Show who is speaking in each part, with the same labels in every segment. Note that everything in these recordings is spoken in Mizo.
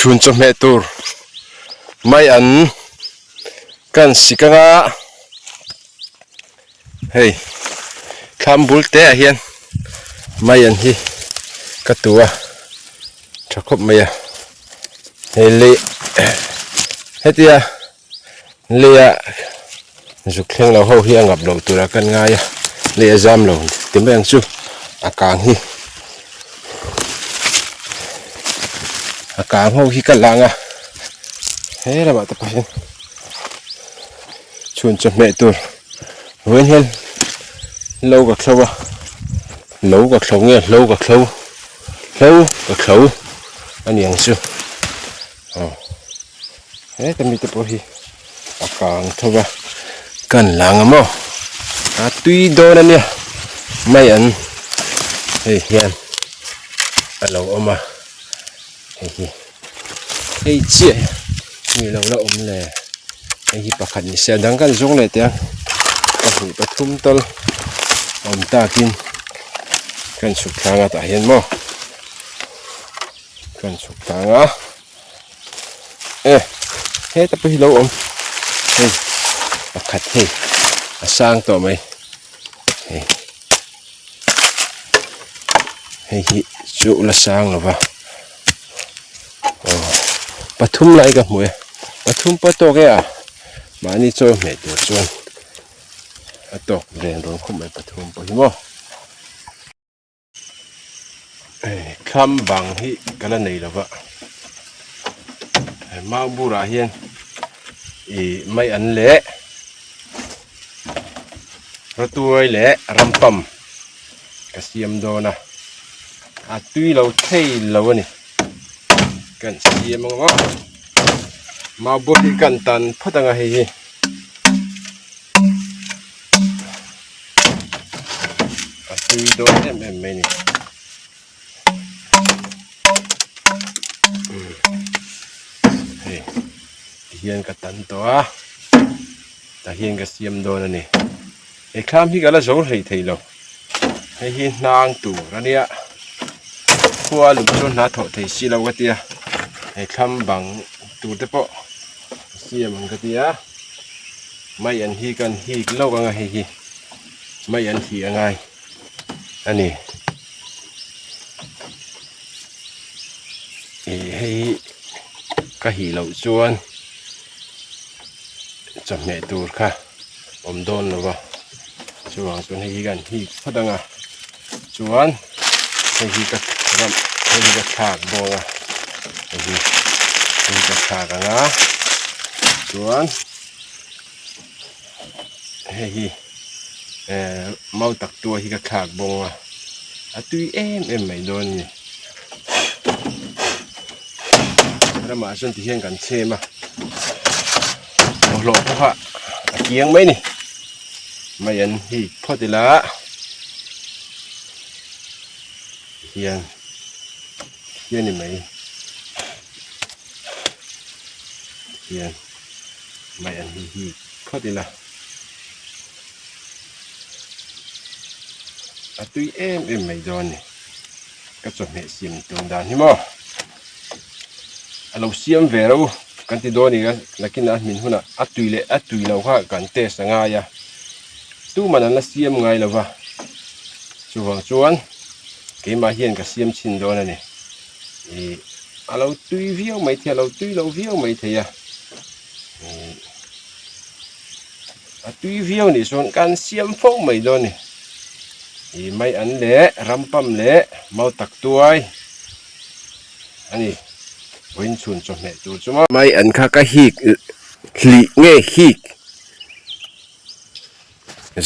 Speaker 1: Chhun chawhmeh tur mai an kan sik anga hei thlam bul te ah hian mai an hi ka tu a tha khawp mai a hei lei hetia Leia zuk thleng lo ho hi a ngap loh tura kan ngai a, lei a zam lo ti mai ang chu a kang hi a kang ho hi ka lang a he lamah te pawh hian chhun chawhmeh tur vawiin hian lo ka thlo a lo ka thlo nge hlo ka thlo hlo ka thlo a ni ang chu aw. Heta mite pawh hi a kang tho va kan lang a maw a tui dawn a nia mai an hei hian a lo awm a hei hi hei chiah hi mi lo la awm le hei hi pakhat ni se a dang kan zawng leh teh ang pahnih pathum tal awm takin kan chhuk tlang a tah hian maw kan chhuk tlang a. E heta pawh hi lo awm hei pakhat hei a sang tawh mai hei hei hi chu la sang lo va aw pathum lai ka hmu e pathum pawh tawk e a mahni chaw hmeh tur chuan a tawk ren rawn khawp mai pathum pawh hi maw. Thlam bang hi ka la nei lova mau burah hian ih mai an leh rawtuai leh rampam ka siam dawn a a tui lo thei lo a ni kan siam ang aw mau bur hi kan tan phawt ang a hei hi. A tui dawn em em mai a ni hei tihian ka tan tawh a tah hian ka siam dawn a ni he thlam hi ka la zo hlei thei lo hei hi hnang tur a nia khua lum chu hna thawh thei si lo ka tia he thlam bang tur te pawh ka siam ang ka tia. Mai an hi kan hik lawk anga hei hi mai an hih a ngai a ni. Ih hei hi ka hih loh chuan chawhmeh tur kha awm dawn lo va chuvang chuan hei hi kan hik phawt anga chuan hei hi ka ram hei hi ka thlak bawk a hei hi hei hi ka thlak anga chuan hei hi eh mau tak tuai hi ka thlak bawk a a tui em em mai dawn a ni ramah chuan tihian kan chhem a bawlhhlawh pawh kha a kiang mai a ni mai an hik phawt ila hian hian ni mai hian mai an hi hik phawt ila a tui em em mai dawn a ni ka chawhmeh siam tum dan hi maw. A lo siam ve reuh kan ti dawn ila nakin a hmin hunah a tui leh a tui lo kha kan test a ngai a tuman an la siam ngai lo va chuvang chuan keimah hian ka siam chhin dawn a ni ih a lo tui viau mai thei a lo tui lo viau mai thei a ih a tui viau nih chuan kan siam fo mai dawn a ni ih mai an leh rampam leh mau tak tuai. A ni, vawiin chhun chawhmeh tur chu maw. Mai an kha ka hik hlih nge hik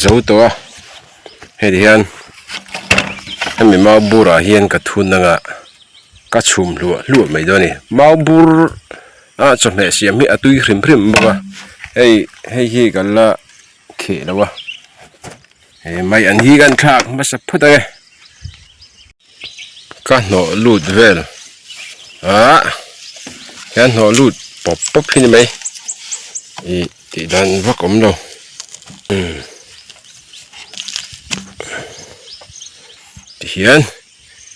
Speaker 1: zo tawh a, heti hian hemi mau burah hian ka thun anga ka chhum hluah hluah mai dawn a ni. Mau bur a chawhmeh siam hi a tui hrim hrim bawk a, hei hei hi kan la kheh lo a, he mai an hi kan thlak hmasa phawt ang e. Ka hnawh lut vel ah hian hnawh lut pawp pawp hi ni mai ih tih dan vak awm lo umm tihian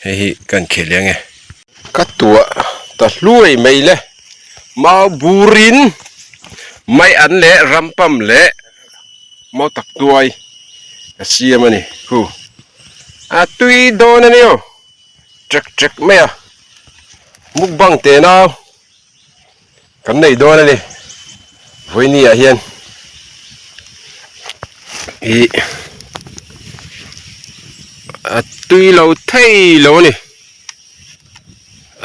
Speaker 1: hei hi kan khel leh ang e. Ka tuah ta hluai mai le. Mau burin mai an leh rampam leh mau tak tuai a siam a ni. Khu a tui dawn a ni aw ṭek ṭek mai a mukbang teh nau. Kan nei dawn a ni. Vawiini ah hian ih a tui lo thei lo a ni.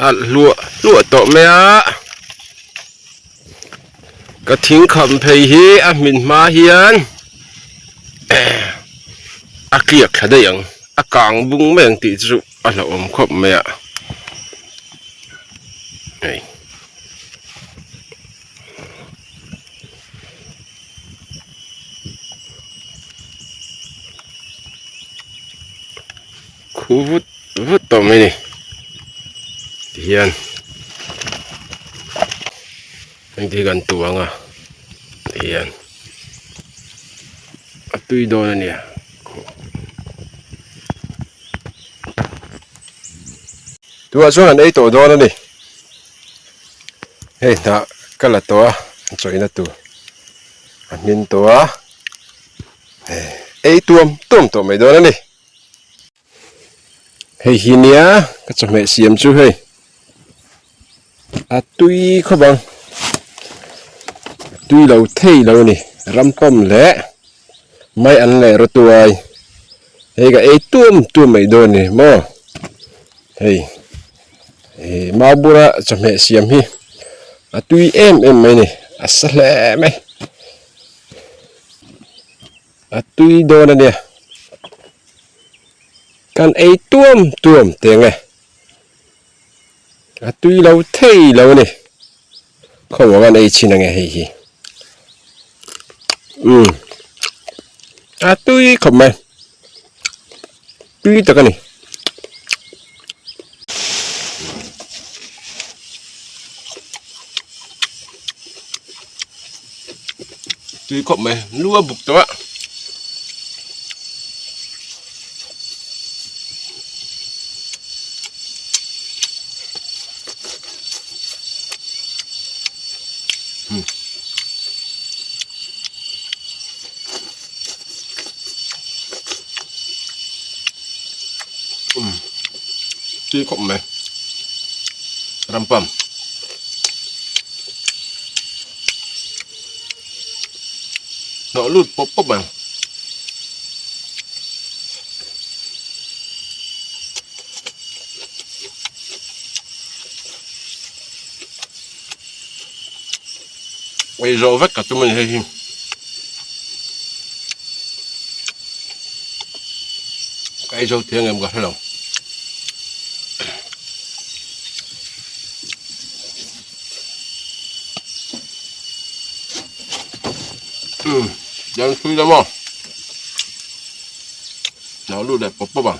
Speaker 1: A hluah hluah tawh mai a. Ka thing kham phei hi a hmin hma hian a tliak thla daih ang. A kang bung mai ang tih chu a hlauhawm khawp mai a. Hei. Khu vut vut tawh mai ni. Tihian engti hi kan tuang a tihian a tui dawn a nia. Tunah chuan an ei tawh dawn a ni. Hei hnah ka la tawh a chawina tur a hmin tawh a ei tuam tuam tawh mai dawn a ni. Hei hi nia ka chawhmeh siam chu hei a tui khawp ang a tui lo thei lo a ni rampawm leh mai an leh rawtuai hei ka ei tuam tuam mai dawn a ni maw hei ih mau bula chawhmeh siam hi a tui em em mai a ni a sa hle mai a tui dawn a nia kan ei tuam tuam teng e a tui lo thei lo a ni khaw ang an ei chhin ang e hei hi umm a tui khawp mai tui tak a ni. Tui khawp mai lu a buk tawh a. Tui khawp mai rampam hnawh lut pawp pawp ang. Ei zawh vek ka tum a ni hei hi. Ka ei zo thiang em ka hre lo. Um, dan thui la maw. Nó lut leh pawp pawp ang.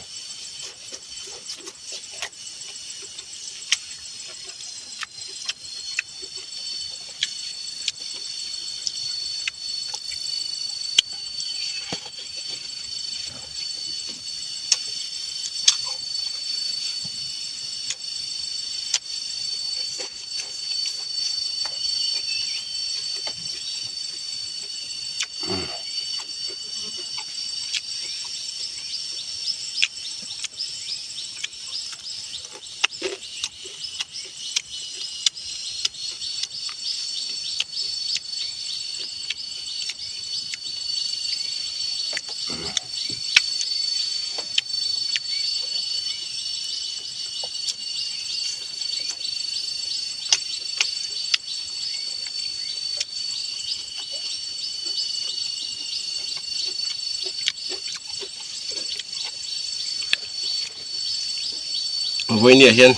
Speaker 1: Vawinia hian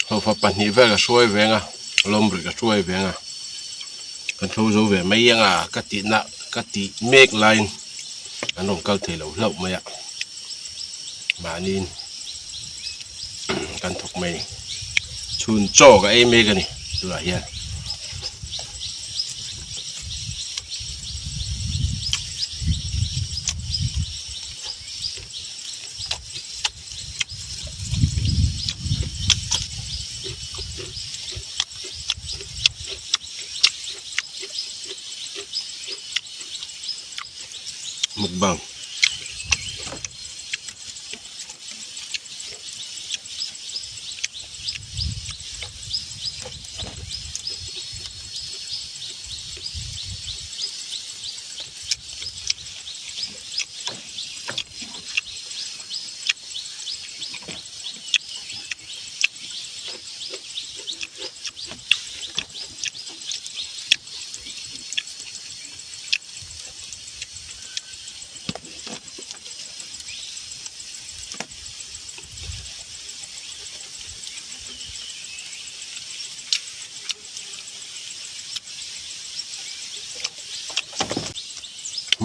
Speaker 1: hlawhfa pahnih vel a hruai veng a lawmri ka hruai veng a kan thlo zo ve mai ang a ka tihna ka tih mek laiin an rawn kal thei lo hlauh mai a mahniin kan thawk mai a ni chhun chaw ka ei mek a ni tunah hian. Mukbang.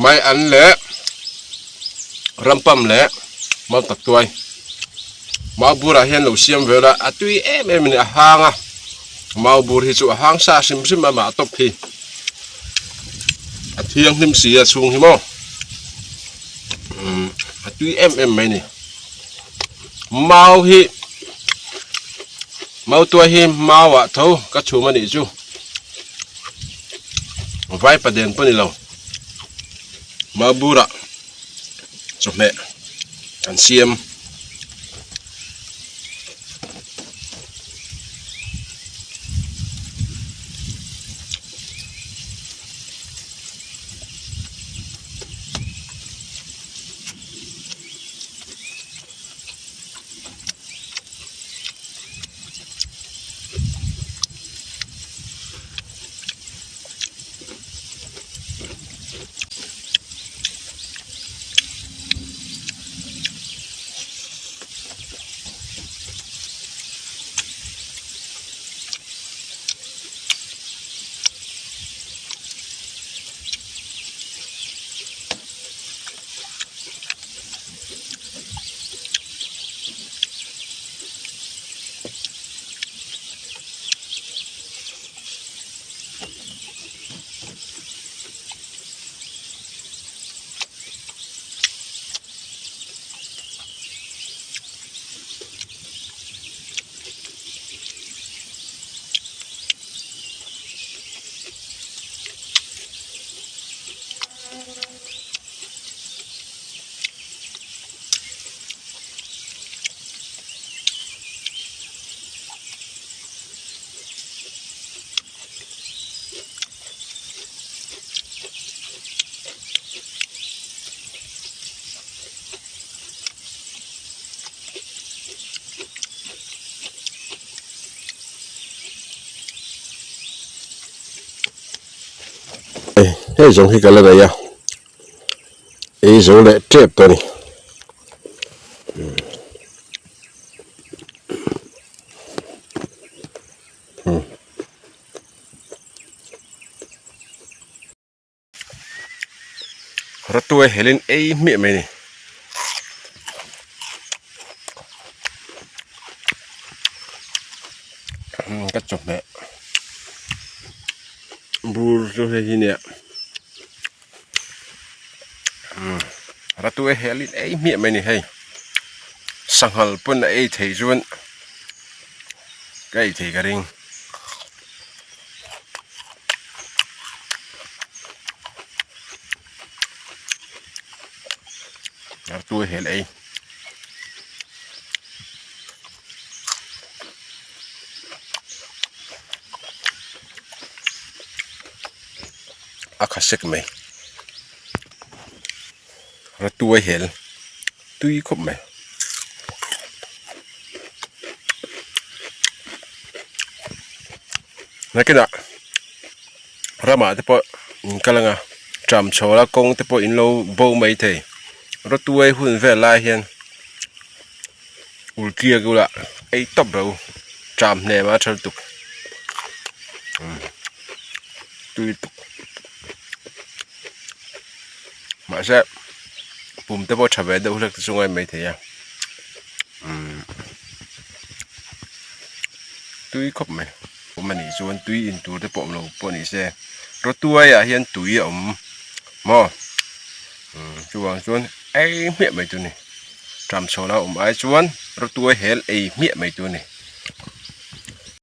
Speaker 1: Mai an leh rampam leh mau tak tuai mau burah hian lo siam vel a a tui em em a ni a hang a mau bur hi chu a hang sa hrim hrim a mah tawp hi. A thianghlim si a chhung hi maw umm a tui em em mai a ni mau hi mau tuai hi mau ah tho ka chhum a nih chu vaipa den pawh a ni lo mau burah chawhmeh an siam. Hei zawng hi ka la nei a ei zo leh tep tawh a ni. Ratuai helin ei hmiah mai a ni. Ka chawhmeh bur chu hei hi nia ratuai helin ei hmiah mai a ni hei sanghal pawn a ei thei chuan ka ei thei ka ring. Artui hel ei. A kha sek mai. Ratuai hel tui khawp mai. Nakinah ramah te pawh in kal anga tram chho la kawng te pawh in lo bo mai thei rawtuai hun vel lai hian ultliak ula ei tawp ro tram hnem a tha lutuk tui tuk mahse pum te pawh tha ve deuh hlek te chu ngai mai thei a umm tui khawp mai awm a nih chuan tui in tur te pawh awm lo pawh ni se rawtuai ah hian tui a awm maw umm chuvang chuan ei hmiah mai tur a ni tram chhawla awm ai chuan rawtuai hel ei hmiah mai tur a ni.